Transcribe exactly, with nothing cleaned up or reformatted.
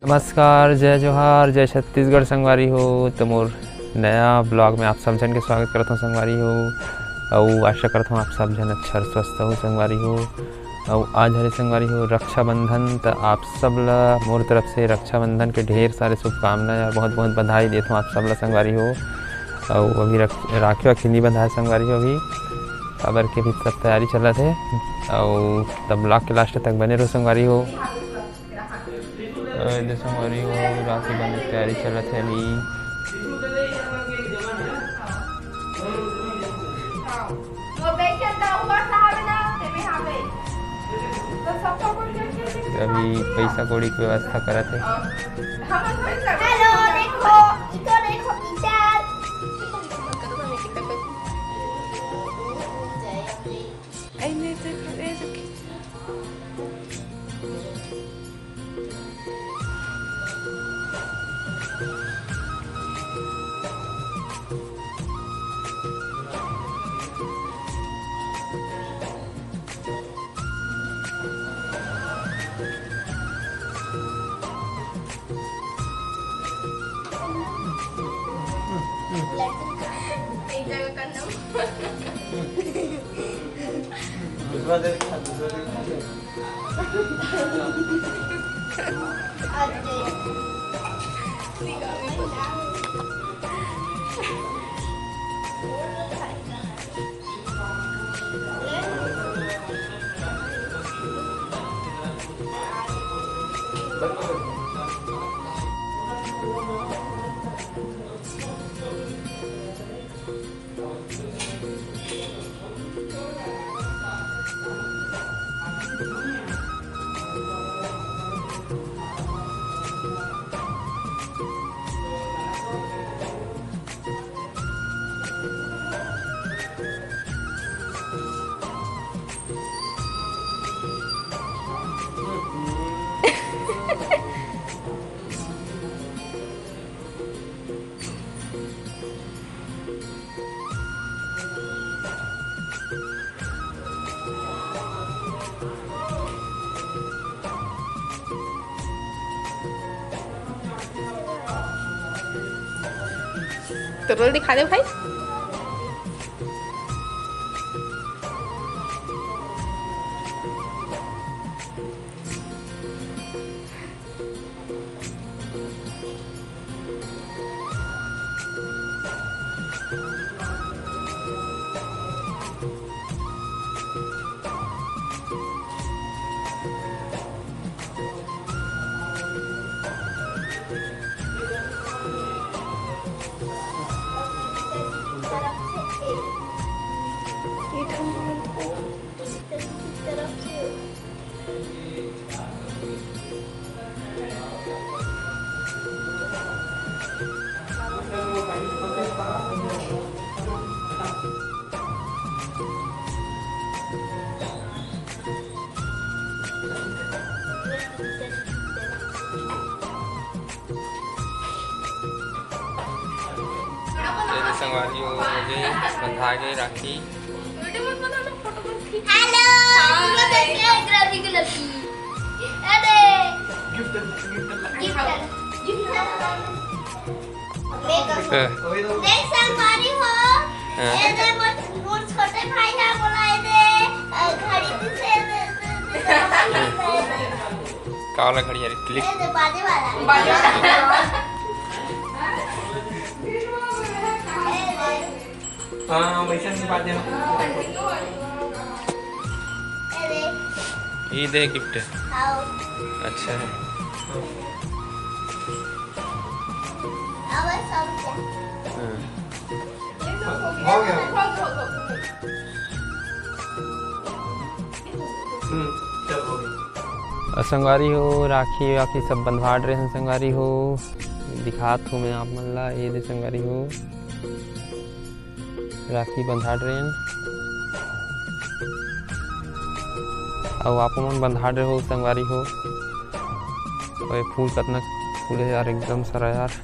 नमस्कार, जय जोहार, जय छत्तीसगढ़ संगवारी हो। तो मोर नया vlog में आप सब झन के स्वागत करत हूँ संगवारी हो। अउ आशा करत हूँ आप सब झन अच्छा और स्वस्थ हो संगवारी हो। अउ आज हरे संगवारी हो रक्षाबंधन, त आप सब ला मोर तरफ से रक्षाबंधन के ढेर सारे शुभकामनाएं और बहुत बहुत बधाई देत हूँ आप सब ला संगवारी हो। अउ अभी रख-, राखी वाखी नहीं बंधाए संगवारी हो अभी, काबर के अभी सब तैयारी चलत हे। अउ तब vlog के last तक बने रहो संगवारी हो। अ, दे संगवारी हो, राखी बंधे के तैयारी चलत हे अभी। अभी पैसा कौड़ी के व्यवस्था करत हे। हेलो, देखो, इको देखो, इधर। दूसरा दे, दूसरा दे। तो रोल दिखा दे भाई। ये संगवारी हो गए, बंधा गए राखी। हेलो, अरे। Gift, gift. देख संगवारी हो, हाँ। ए दे मोर, मोर छोटे भाई हा बोला ए दे, अ, घड़ी से दे, दे, दे, दे। का वाला घड़ी? अरे, क्लिक। ए दे बाजे वाला। बाजे वाला। ए दे। हाँ, वैसे नहीं बाजे वाला। ए दे। ये दे गिफ्ट। हाँ। अच्छा है। अब सब क्या? हाँ। हो गया। हम्म, चल, हो गया। अउ संगवारी हो, राखी वाखी सब बंधवा डरे हन संगवारी हो। दिखात हूँ मैं आप मन ला, ये दे संगवारी हो, राखी बंधा डरे हन। अउ आप मन बंधा डरे हो संगवारी हो। अउ ये फूल कतना फूले यार, एकदम सारा यार।